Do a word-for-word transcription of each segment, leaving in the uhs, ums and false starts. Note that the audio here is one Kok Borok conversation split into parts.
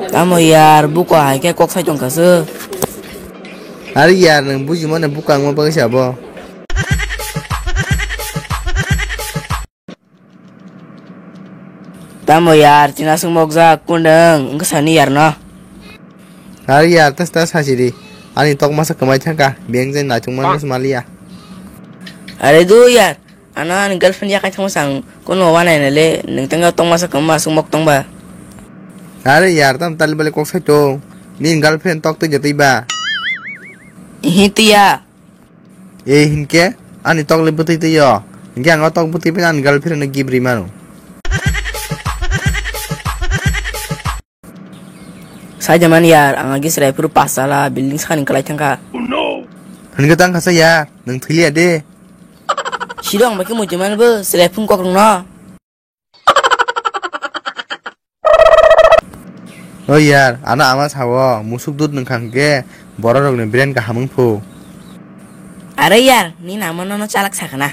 Tamo yar, buko hai khe kok sai tongkha se. Ari yar, nwng bujimani buko ang ma bagwi se abo. Tamo yar, chini aswk mokjak, kundwng, wngkha sani yar no. Ari yar, tas tas sachiri. Ani tok masa kwmai thangkha, beng jai naichung man maliya. Are do yar, ano ani girlfriend yakai thangma sang, kono wanai nale, nung tengka tok masa kwma aswk mok tongba. Are yar, tam tali bale kok sai tong, nini girlfriend tok twi jatwi ba. Ihi tiya. E hinkhe ani tok le bwtwi twi o. Hinkhe ang o tok bwtwi phano ani girlfriend no gift ri mano. Saida man yar, ang agi serai phuru pasala building sakani kwlai thangkha. Hinkhe tang khasa yar, nwng thwilia de. Sirong bai khe muitu man bo serai phung kok rwngno. O yar, ano ama sao, musuk dud nwng kha hwnkhe borok rokni brain kaham wng phu. Are yar, nini ama nono chalak sakha na.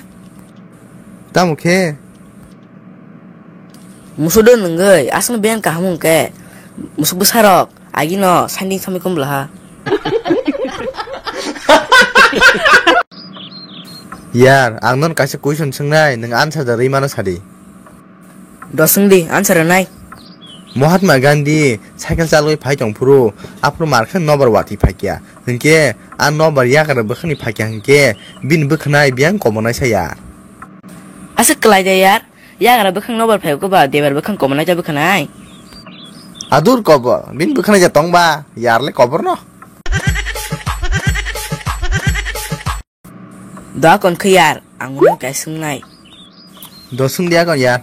Tamo khe? Musuk dud nwngwi, aswkno brain kaham wng khe, musuk bwsarok, agino sanding samwi kum blaha. Yar, ang nono kaisa question swngnai, nwng answer da rwi mano sadi. Doswng di, answer rwnai. Mahatma Gandhi cycle chalwi phai tong phuru, aphuru mar khe nobar watwi phaikya. Hinkhe a nobar yagra bwkhakni phaikya hinkhe bini bwkhanai biyang komonai saya. Aswk kwlai da yar, yagra bwkhak nobar phai ko ba debar bwkhak komonai cha bwkhanai. Adur kobor, bini bwkhanai ja tong ba, yar le kobor no. Da kon khe yar, ang nung kai swngnai. Do swng dia kon yar.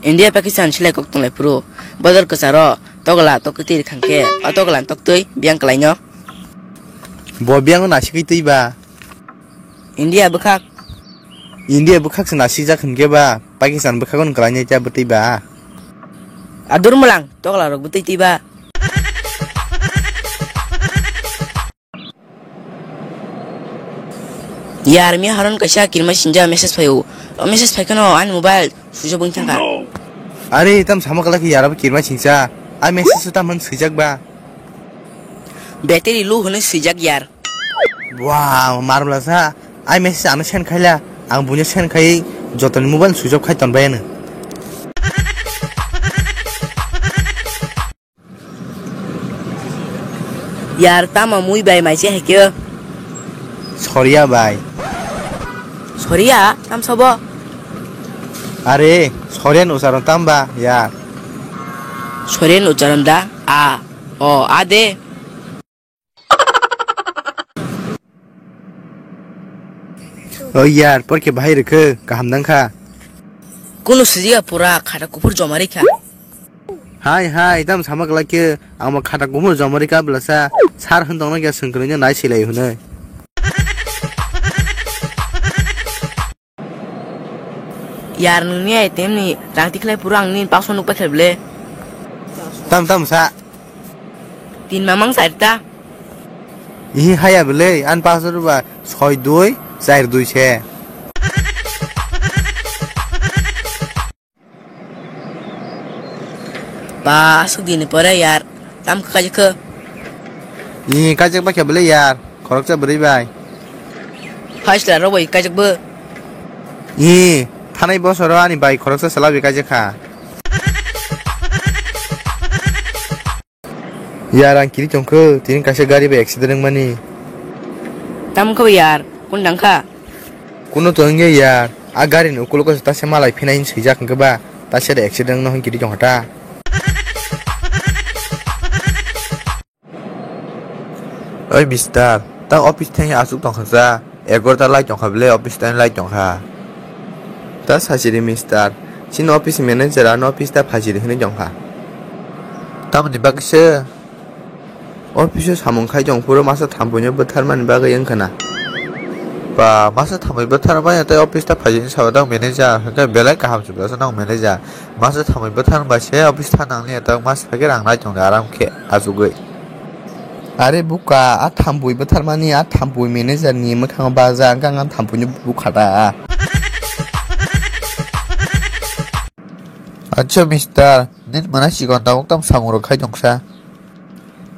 India Pakistan silai kok tonglai phuru, bodol kwcharo tokla tok twi rwkha khe, o tokla tok twi biyang kwlaino. Bo biyang nasigwi twi ba. India bwkhak. India bwkhak se nasikjak hinkhe ba, Pakistan bwkhak on kwlainai cha bwtwi ba. Adur mwlang, tokla rok bwtwi twi ba. Yar, miya haron kaisa kirma sinja message phaio. O message phaikheno ani mobile switch off wng thangkha. Are, tam sama kala ki yar, abo kirma singsa. A message tam man swijak ba. Battery low hwnwi swijak yar. Wow, marmla sa. Ai message ano send khaila. Ang buino send khai jotoni mobile switch off khai tonbai ano. Yar, tamo mui bai mai se hai khe? Soria bai. Soria? Tam sobo? Are, Soria ni ucharon tam ba, yar? Soria ni ucharon da? A. O, a de. O yar, porkhe bahai rwkhe, kaham nang kha? Kunu sijia pura khata kuphur joma rikha. Hai, hai, tam sama kwlai khe, ang bo khata kuphur joma rikha bwlasa, sar hwn tongna khe swngkwrwino nai silai hwnwi. Yar, nungni item ni rang tikhlai pura ang nini paso nuk paikha bele. Tam, tam sa. Tin mamang sa ta. Ihi haya bele, an paso ruba soi dui, char dui se. Ba, aswk dini pore yar, tam kha kaijak kho. Ni kaijak ba khe bwle yar, khoroksa bwrwi bai. Phai chwla rok bai kaijak bo. Ni thanai bosoro ani bai khoroksa chwla bai kaijak kha. Yar, ang kiri tongkho, tini kaisa gari bai accident wngmani. Tamo khe bo yar, kun dang kha? Kuno to wngya yar, a gari ni ukulo kaisa tase malai phinai hinwi swijak hwnkhe ba, tase de accident wngno hwn kiri tongkha ta. Oi mister, ta office thangwi aswk tongkha sa? Egarota lai tongkha bwle, office time lai tongkha. Ta sachiri mister, chini office manager ano office ta phachiri hinwi tongkha. Tamoni bagwi se office o samung khai tong phuru masa thampui no bwtharmani bagwi wngkha na. Ba masa thampui bwtharmaya tei office ta phachiri sao tang manager hwnkhe belai kaham se belai se nang manager. Masa thampui bwtharma se office ta nangli tang masa khe rang nai tongdi aram khe achugwi. Are buka, a thampui bwtharmani, a thampui manager ni mwkhango baja, hwnkhe ang a thampui ni bukha ta. Acha mister, nini mwnai chikon tabuk tamo samung rok khai tongsa.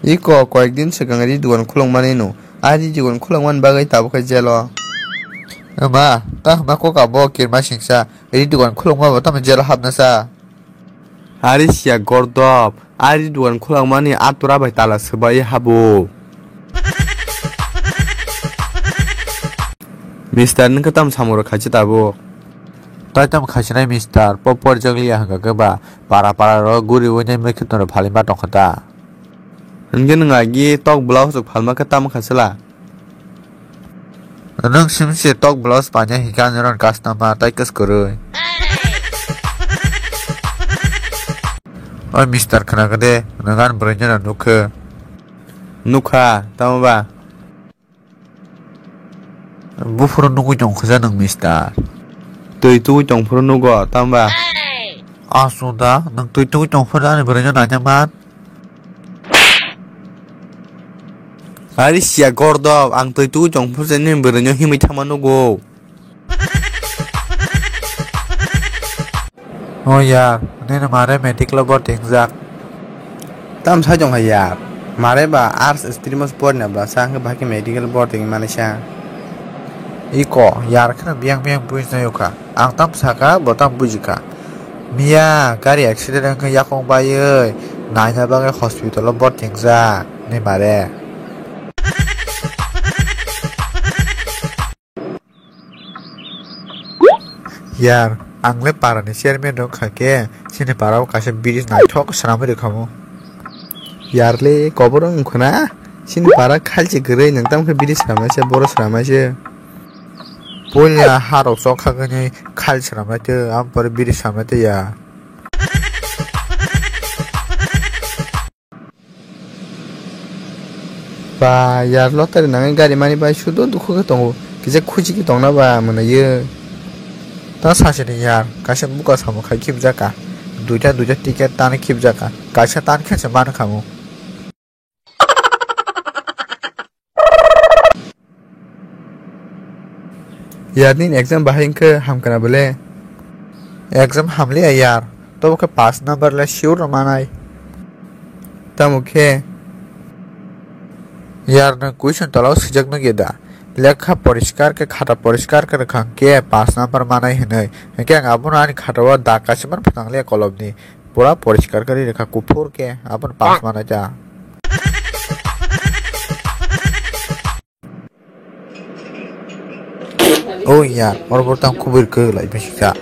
Iko koyek din swkang ri dugan khulukmani no. Ari dugan khulukmani bagwi tabuk khe jelo. Wngma, ta hwnma kok abo kirma singsa. Ri dugan khulukma bo tamo jelo hapna sa. Ari siya gordop. Ari dugan khulukmani atura bai tala swbai habo. Mister, nwng khe tamo samung rok khaisa tabuk? Tai tamo khaisinai mister, po porjakliya hwnkha khe ba para para ro guri ui nai mui khe tongro phalima tongkha ta. Hwnkhe nwng agi tok blouse rok phalma khe tamo khaisala? Nwng simse tok blouse panya hika nwng customer tai kwskwrwi. Oi mister, khwna khe de, nwng ani bwrwi no nukhe. Nukha, tamo ba? Buphuru nugwi tongkha ja nwng mister. Twi tugwi tongphuru nugo, tamo ba? Aswk da, nwng twi tugwi tongphuru ani bwrwi no naina man. Ari siya gordop, ang twi tugwi tongphuru se nini bwrwi no himwi thangma nugo. O yar, nini mare medical o borti wngjak. Tam sai tong hai yar. Mare ba arts stream o porina ba sa hwnkhe bahai khe medical borti wngmani sa. Iko yar kheno biyang biyang buji nai kha. Ang tam saka bo tam buji kha. Miya gari accident wngkhe yakung baiwi naina bagwi hospital o borti wngjak ni mare. Yar, ang le para ni chairman rok kha khe, chini para o kaisa bridge naithok swnamwi rwkha mo. Yar le kobor wng khuna, chini para khalchi kwrwi nwng tamo khe bridge swnamnai se, boro swnamnai se. Puila ha rok chok kha khe nai khal swnamnai tei, am pore bridge swnamnai tei ya. Ba yar lottery nangwi gari mani bai sudo dukhu khe tongo, kisa khuchi khe tongna ba mwnaiyo. Ta sachini yar, kaisa buka samung khai khibjaka, duita duita ticket tani khibjaka, kaisa tan khe se man khamu. Yar nini exam bahai wngkhe hamkha na bole? Exam hamliya yar, tobo khe pass number le sure rw manai. Tamo khe yar nwng question tola o swijak nukya da? Lekha poriskar khe khata poriskar khe rwkha hwnkhe pass number manai hwnwi. Hwnkhe ang abono ani khata o dag kaisa phano phwtang liya kolom ni. Pura poriskar khe ri rwkha kuphur khe abono pass manai ta. O ya, oro bo tang khubui rwkhe lai bisi kha.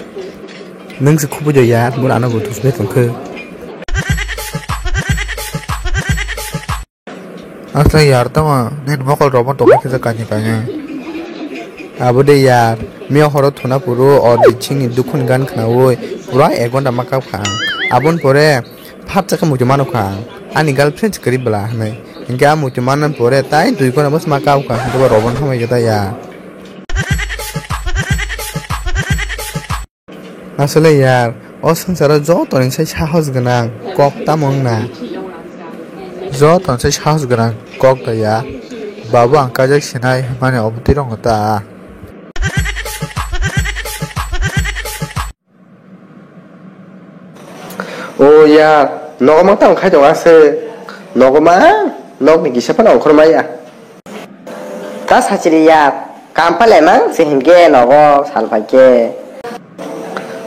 Nwng se khubui do ya, bo ano bo thus bai tong khe. Asla yar tamo, nini mokol rok bo tongma kisa kanya kanya. Abo de yar, miya horo thuna phuru o biching ni dukhun gan khnaui pura ek ghonta ma kap kha ang. Aboni pore phat chakhe muitu mano kha ang. Ani girlfriend se kwrwi bwla hinwi. Hinkhe a muitu manna pore tai dui ghonta bwsma kap kha, hinkhe bo rok bo hambai khe ta yar. Aswk le yar, o swngcharo joto ni sai sahos gwnang kok tamo wngna? Joto ni sai sahos gwnang kok da ya. Babu ang kajak sinai hwnmani obo twi rwngo ta. O yar, nogo mang tamo khai tongo aswk. Nogo mang, nokni kisa phano ongkhor maya. Ta sachiri ya, kam palai mang se hinkhe nogo sal phaikhe.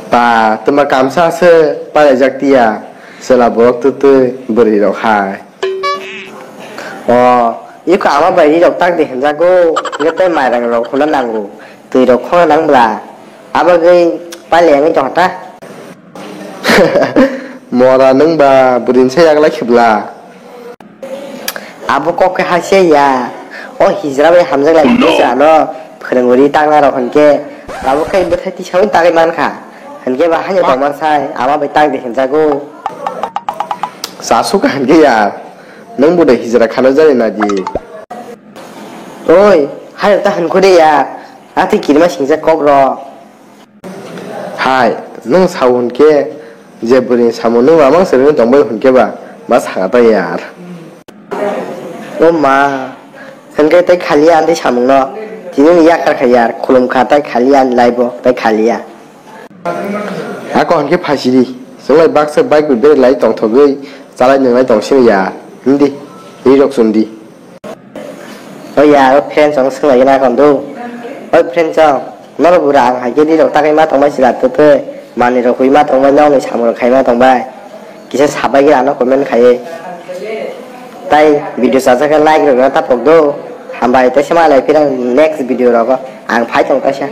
Ba, twma kamsa se palaijak tiya, chwla borok twtwi bwrwi rok hai. O, iko ama bai ri rok tak de hinjago, hinkhe tei mairang rok huna nango, twi rok khona nang bla, abagwi palai wngwi tongkha ta. Mora nwng ba bwrwi ni sai yaglai khe bla. Abo kok khe hakhe ya. O hijra bai hamjak lai bwsano phwrwngwi tangna rok hinkhe abo khe bwthai tisaui tagwi mankha. Hinkhe ba haino tongma sai ama bai tang de hinjago. Chasuk hinkhe ya. Nwng bo de hijra khana jani naji. Oi, haino ta hinkho de ya. Ati kirima singjak kok rok. Hai, nwng sao hwn khe je bwrwini samung nwng mamang swrwngwi tongbai hwn khe ba, ma sakha ta yar. O ma, hwn khe tei khaliya ani samungno, tini ni yakar kha yar, khulum kha tei khaliya ani laibo tei khaliya. Ako hwn khe phaisidi, Chwnglai baksa bike bai berlai tongthogwi chalai nwnglai tong sini ya. Hindi. Ri rok sundi. O ya, o friends ang swnglaigwi na kondo. O friends ang, noro bura ang hai khe ri rok takai ma tongbai sila tete. Mani rok hui ma tongbai, nokni samung rok khai ma tongbai. Kisa sabai gwi ano comment khai. Tai video chajak khe like rok na tapok do. Hambai tei se malai phirang next video rogo. Ang phai tong kaisa.